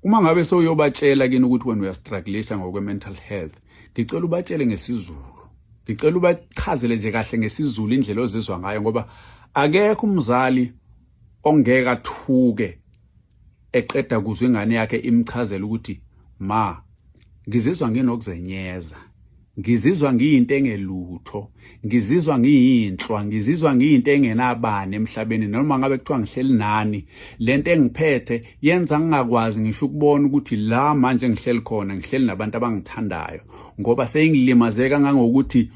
Uma ngabe sewuyobatshela kini ukuthi wena uyastrugglisha ngokwe-mental health, ngicela ubatshele ngesiZulu. Ngicela ubachazele nje kahle ngesiZulu indlela ozizwa ngayo, ngoba akekho umzali ongeke athuke eqeda kuzwa ingane yakhe imchazela ukuthi, ma, ngizizwa nginokuzenyeza, ngizizwa ngiyinto engelutho, ngizizwa ngiyinhlwa, ngizizwa ngiyinto engenabani emhlabeni, noma ngabe kuthiwa ngihleli nani, lento engiphethe yenza ngingakwazi ngisho ukubona ukuthi la manje ngihleli khona ngihleli nabantu abangithandayo, ngoba seyingilimaze kangangokuthi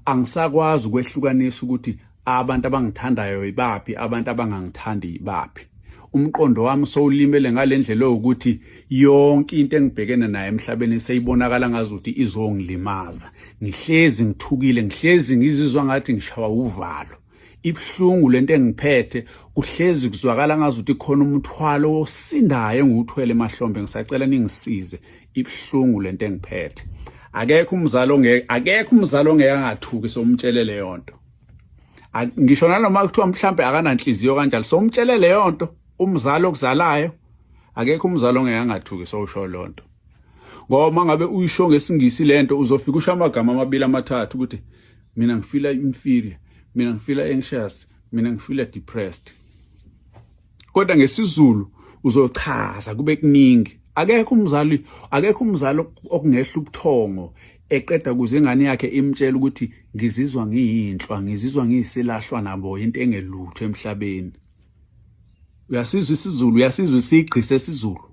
angisakwazi ukwehlukanisa ukuthi abantu abangithandayo ibaphi, abantu abangangithandi ibaphi. Umqondo wami sowulimele ngalendlela yokuthi yonke into engibhekene nayo emhlabeni seyibonakala ngazuthi izongilimaza. Ngihlezi ngithukile, ngihlezi ngizizwa ngathi ngishawa uvalo. Ibuhlungu lento engiphethe, kuhlezi kuzwakala ngazuthi khona umthwalo osindayo engiwuthwele emahlombe, ngisacela ningisize, ibuhlungu lento engiphethe. Akekho umzali ongeke, akekho umzali ongeke angathuki somtshele leyo nto. Ngisho nanoma kuthiwa mhlambe akananhliziyo kanjalo, somtshele leyo nto umzali okuzalayo. Akekho umzali ongeke angathuki sowusho leyo nto, ngoba uma ngabe uyisho ngesiNgisi lento uzofika usho amagama amabili amathathu ukuthi mina ngifeela inferior, mina ngifeela anxious, mina ngifeela depressed, kodwa ngesiZulu uzochaza kube kuningi. Akekho umzali, akekho umzali okungehla ubuthongo eqeda kuze ingane yakhe imtshela ukuthi ngizizwa ngiyinhlwa, ngizizwa ngiyisilahlwa nabo, into engelutho emhlabeni. Uyasizwa isiZulu, uyasizwa isigqi sesiZulu.